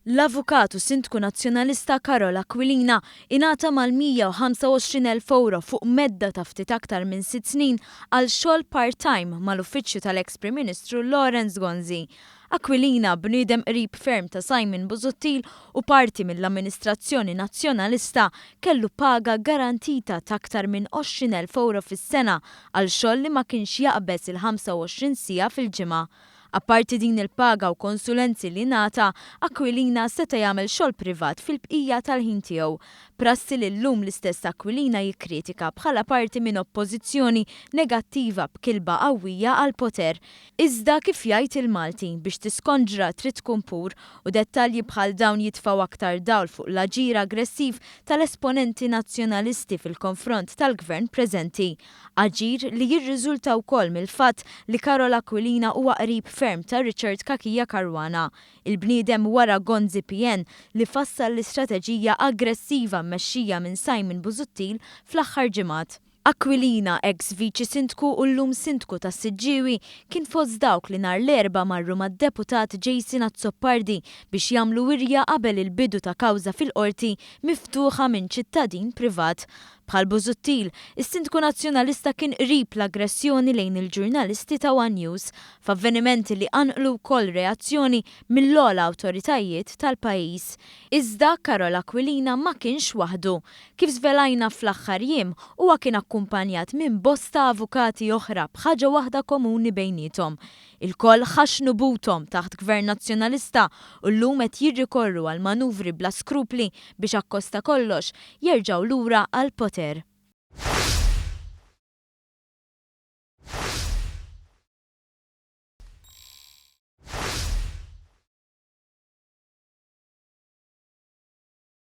L-Avukat u Sindku Nazzjonalista Karol Aquilina ingħata mal-125,000 ewro fuq medda ta' ftit aktar minn sitt snin għal xogħol part-time mal-uffiċċju tal-eks Prim Ministru Lawrence Gonzi. Aquilina, bniedem qrib ferm ta' Simon Busuttil u parti mill-amministrazzjoni Nazzjonalista, kellu paga garantita t'aktar minn 20,000 ewro fis-sena għal xogħol li ma kienx jaqbeż il-25 siegħa fil-ġimgħa. Apparti din il-paga u konsulenzi li ngħata, Aquilina seta' jagħmel xogħol privat fil-bqija tal-ħin tiegħu. Prassi li llum l-istess Aquilina jikkritika bħala parti minn oppożizzjoni negattiva b'kilba qawwija għall-poter. Iżda kif jgħid il-Malti, biex tiskonġra trid tkun pur, u dettalji bħal dawn jitfgħu aktar dawl fuq l-aġir aggressiv tal-esponenti Nazzjonalisti fil-konfront tal-Gvern preżenti. Aġir li jirriżulta wkoll mill-fatt li Karol Aquilina huwa qrib ferm ta' Richard Cachia Caruana, il-bniedem wara Gonzi PN li fassal l-istrateġija aggressiva mmexxija minn Simon Busuttil fl-aħħar ġimgħat. Aquilina, eks Viċi Sindku u llum Sindku tas-Siġġiewi, kien fost dawk li nhar l-Erbgħa marru mad-Deputat Jason Azzopardi biex jagħmlu wirja qabel il-bidu ta' kawża fil-Qorti miftuħa minn ċittadin privat. Bħal Busuttil, is-Sindku Nazzjonalista kien qrib l-aggressjoni lejn il-ġurnalisti ta' one News, f'avvenimenti li qanqlu wkoll reazzjoni mill-ogħla awtoritajiet tal-pajjiż. Iżda Karol Aquilina ma kienx waħdu. Kif żvelajna fl-aħħar jiem, huwa kien akkumpanjat minn bosta avukati oħra b'ħaġa waħda komuni bejniethom. Ilkoll ħaxnu buthom taħt Gvern Nazzjonalista u llum qed jirrikorru għal manuvri bla skrupli biex akkost ta' kollox jerġgħu lura għall-poter.